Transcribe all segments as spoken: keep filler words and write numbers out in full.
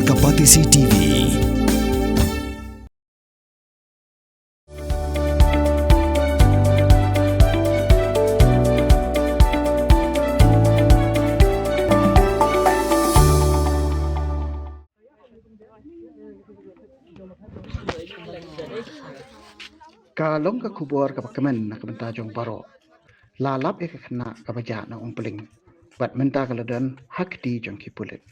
Ka Batesi T V. Ka long ka khubor kaba kmen na ka bynta jong baroh. La lap ïa ka khynnah kaba jah na Umpling. Bad mynta ka la don ha kti jong ki pulit.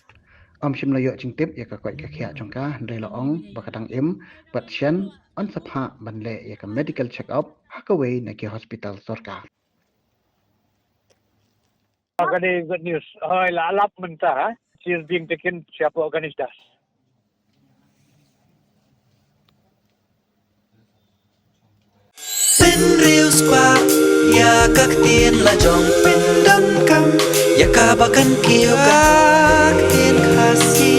Ym shym la ïoh jingtip ïa ka koit ka khiah jong ka, hynrei la ong ba ka dang im, bad shen yn sa phah ban leh ïa ka medical check up ha kawei na ki hospital sorkar. Kane good news. Hooid, la lap mynta, ha. She is being taken shapoh Ganesh Das. Pynriewspah ïa ka ktien la jong, pyndonkam ïa kaba kan kiew ka ktien Khasi.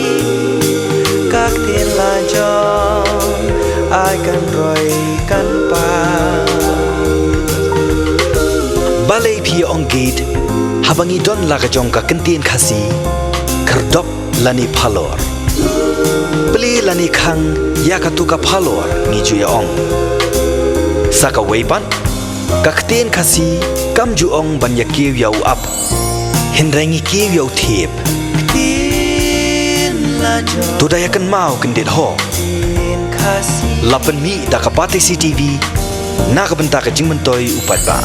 Ka ktien la jong ai kan roi kan pang. Balei phi ong gate haba ngi don la ka jong ka ktien Khasi? Khyrdop lane phalor. Plie lane khang ïa katu ka phalor, ngi ju ïa ong. Sa kawei pat, ka ktien Khasi kam ju ong ban ïa kiew ïa u ap, hynrei ngi kiew ïa u thiep. To da ïa kynmaw kyndit ho. La pynmih da ka Batesi T V na ka bynta ka jingmyntoi u paidbah.